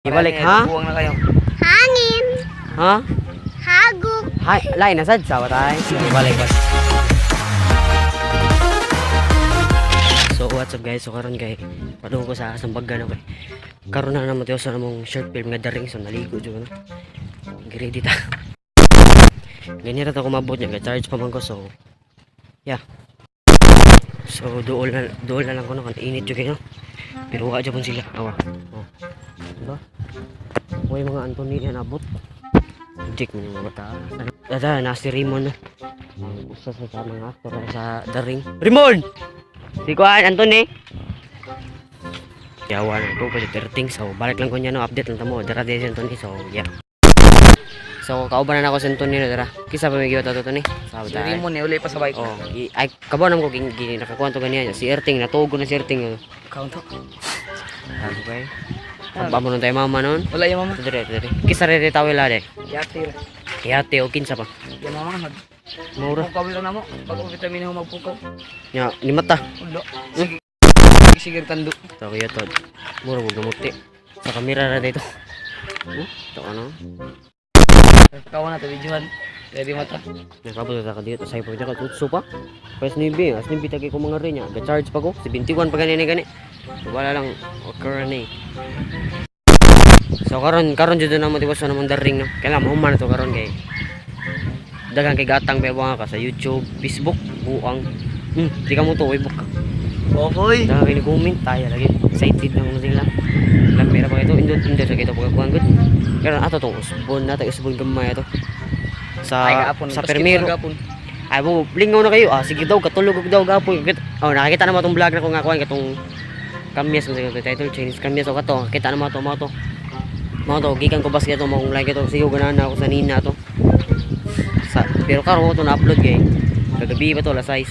Ibalik ha? Buwang na kayo. Hangin. Ha? Hagok. Hay, lain na sad sa tay. Ibalik ba? So what's up, guys? So karon kay padung ko sa Sambagan kay. Karon na naman tayo sa namong short film nga daring, so naligo jud ko no. Ready ta. Ganyan ra ta kumabot niya kay charge pa man ko, so yeah. So duol na lang ko no, kan init jud kayo. Pero wa jud pon sila. Awa. Oh. Diba? Uy, mga Anthony yan abot. Jake mo yung mga bata. Dada, na si Raymond. No? Ang usa sa mga aktor sa The Ring. Raymond! Si Kuan, Anthony. Yawa na ito pa si 13. So, balik lang ko niya, no? Update lang tamo. Dara din si Anthony. So, yeah. So, kauban na ako si Anthony na dara. Kisa pa may giwa to, Tony. Sabi Si tayo. Raymond eh, uli pa sa bike. Oh, ay kabaw naman ko gini nakakuha to ganyan. Si Erting natugo na si Erting. Count to. Tago kay. Aba mo nun tayo mama nun. Wala yung mama. Ito dire, ito dire. Kisa rin tawil ade. Yate ra. Yate o kinsa pa. Yung mama nga. Maura. Pukaw lang na mo. Bago vitamina ho magpukaw. Ya, ni mata. Ulo. Sige. Sige tando. Ito kaya to. Mura mo gamuti. Sa kamera ra dito. Huh? Ito ano? Kawa na to videohan. Ready mata. Nakabot ta ka dito sa ipo ka tutso pa. Pwes ni bi, as ni bi tagi ko mga rin niya. Ga-charge pa ko 71 pa gani ni gani. So, wala lang occur ni. So karon karon jud na mo tiwas na mong daring no. Kailangan mahuman na to karon kay daghang kay gatang ba ka sa YouTube, Facebook, buang. Di ka mo to, book ka. Okoy. Dahil kayo comment tayo lagi. Excited na mo sila. Lamira pa ito. Indot, indot sa ito pagkakuhan good. Pero ato tong usbon na tayo usbon gamay ato. Sa Ay gapon. Sa permiro. Gapon. Ay mo lingaw na kayo. Ah, sige daw katulog og daw gapon. Oh, nakakita na mo tong vlog na ko nga kuan katong kamyas mo sa title Chinese kamyas o kato. Kita na mo to mo to. Mo to gikan ko basket to mo kung like ito. Sige ganahan na ako sa nina to. Sa, pero karon ko to na-upload kay kagabi pa to alas 6.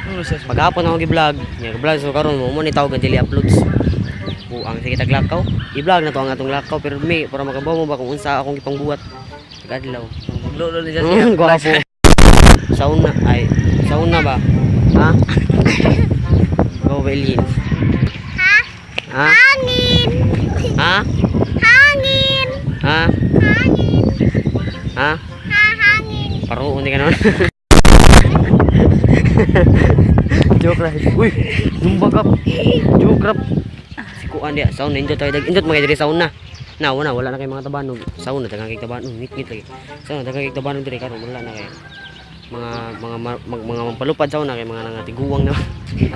Ano siya? Paghapon ako gi-vlog, nya vlog, so karon mo mo ni tawag ang daily uploads. Buang sige tag lakaw. I-vlog na to ang atong lakaw pero may para makabaw mo ba kung unsa akong gipangbuhat. Tagadlaw. Lolo ni siya. Gwapo. Sa una ay sa una ba? Ha? Go Belin. Ha? Ha? Hangin. Ha? Hangin. Ha? Hangin. Ha? Ha, hangin. Paruon di ka naman. Joke lang. Uy, numbag up. Joke rap. Si kuan dia, sauna indot tayo dag indot mga diri sauna. Na wala wala na kay mga tabanog. Sauna daghang kay tabanog, ngit-ngit lagi. Sauna daghang kay tabanog diri karon wala na kay mga mampalupad sauna kay mga nangatiguang na.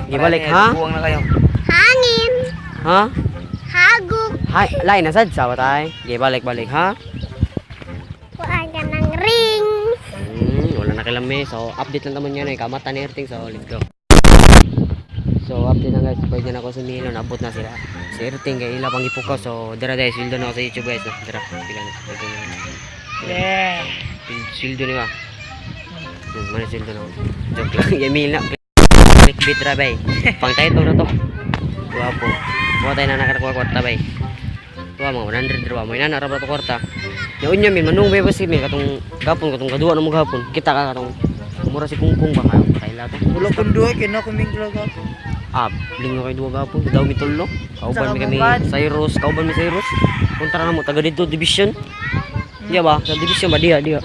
Gibalik ha? Buwang na kayo. Hangin. Ha? Hagok. Hay, lain na sad sa tay. Gibalik balik ha? Kuan ka ng ring. Wala na kilami. So, update lang naman yan eh. Kamata ni Erting. So, let's go. So, update lang, guys. Pwede na ako sa Milo. Naabot na sila. Si Erting kay ila pang ipukaw. So, dara dahil. Sweldo na ako sa YouTube, guys. No? Dara. Pila na. Pwede na. Yeah. Sweldo ni ba? Mana sweldo na ako. Joke lang. Emil na. Clickbait ra bay. Pang title na to. Guwapo. Buha tayo na nakakuha kwarta bay. Tuwa mga 100 ra ba. May nana ra ba to kwarta. Ya unya min manung bay basi min katong gapon katong kaduwa na mo gapon. Kita ka katong mura si kungkung ba kayo kaila to. Wala kong duha kay na kuming ka. Ah, lingo kay duwa gapon. Daw mi tulo. Kauban mi kami Cyrus, kauban mi Cyrus. Kontra na mo taga dito division. Diya ba? Sa division ba diya diya.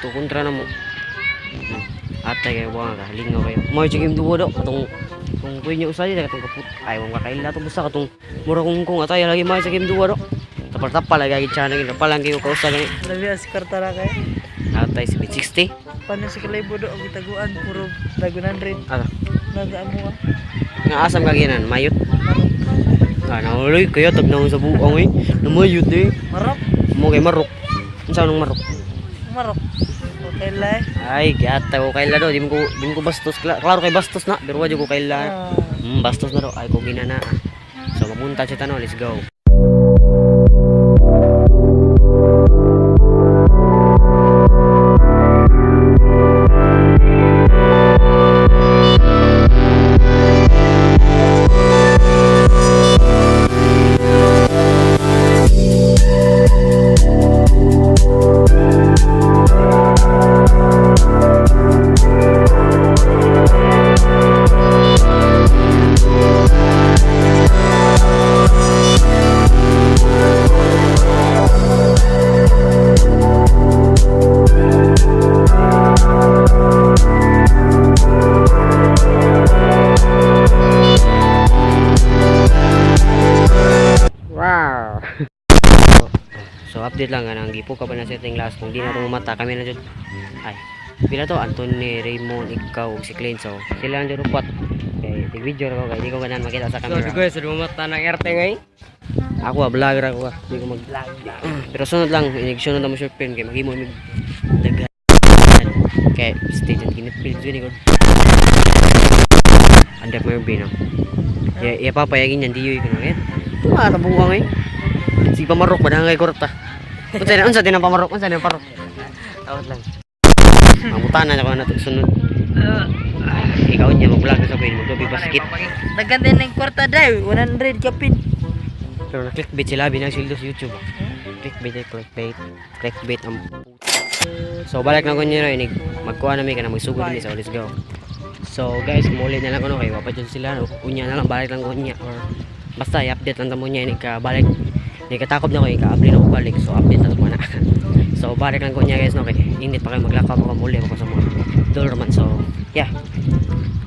To kontra na mo. Atay kayo buang ka, lingaw kayo. Mo yung game duwa do katong kung kuy niya usay katong kaput. Ay wong kakaila to basta katong mura kungkung atay lagi may sa game duwa do. Tapal-tapal lagi channel gid tapalang kayo kausa gani. Labi as kwarta ra kay. Atay si 60. Paano si Kalay Bodo og gitaguan puro tag 100 Ah, naga amo ah. nga asam kaginan mayot. Ah, nauloy kayo tag naon sa buong eh. Namayot eh. Marok, Mo kay marok. Unsa nang marok? marok. Okay lai. Ay, gata ko kaila do, di mo ko bastos. Klaro kay bastos na, pero wa jud ko kaila. Ah, Bastos na do. Ay ko ginana. So mapunta siya tano, let's go. So update lang nga gipo ka pa na setting last kung di na mata kami na jud. Ay. Pila to? Anthony, Raymond, ikaw ug si Clint. So sila lang jud upat. Kay tig video ra ko kay di ko ganahan makita sa So, camera. dugoy, sa mata ng RT ngay. Ako ah, vlogger ako ah. Di ko mag Pero sunod lang, inig sunod na mo short film kay maghimo mig daghan. Kay stay tuned kinit film jud ni ko. Andak mo yung bino. Ya, ya papayagin yan diyoy ko no. Eh, tuma ta buwang eh. Si pamarok ba kay kurta. Unsa na unsa din ang pamarok? Unsa din ang pamarok? Tawad lang. Mangutana na ko na to sunod. Ikaw niya mag-vlog sa pwede magdobi basket. Daghan din ng kwarta dai, 100 kapin. Pero na-clickbait sila, binagsildo sa YouTube. Ah. Clickbait, eh, clickbait. Clickbait ang puta. So, balik na ko niyo inig. Magkuha na may ka na magsugod ni. So, let's go. So, guys, muli na lang ko no kay wapa dyan sila. No? Unya na lang, balik lang ko unya. Or, basta, i-update lang tamo niya. Inig ka, balik. Inig katakop na ko, ika-update na ko balik. So, update na ko na. So, balik lang ko niya guys, no? Kay init pa kayo maglakaw pa ko muli ako sa mga door man. So, yeah.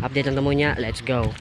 Update lang tamo niya. Let's go.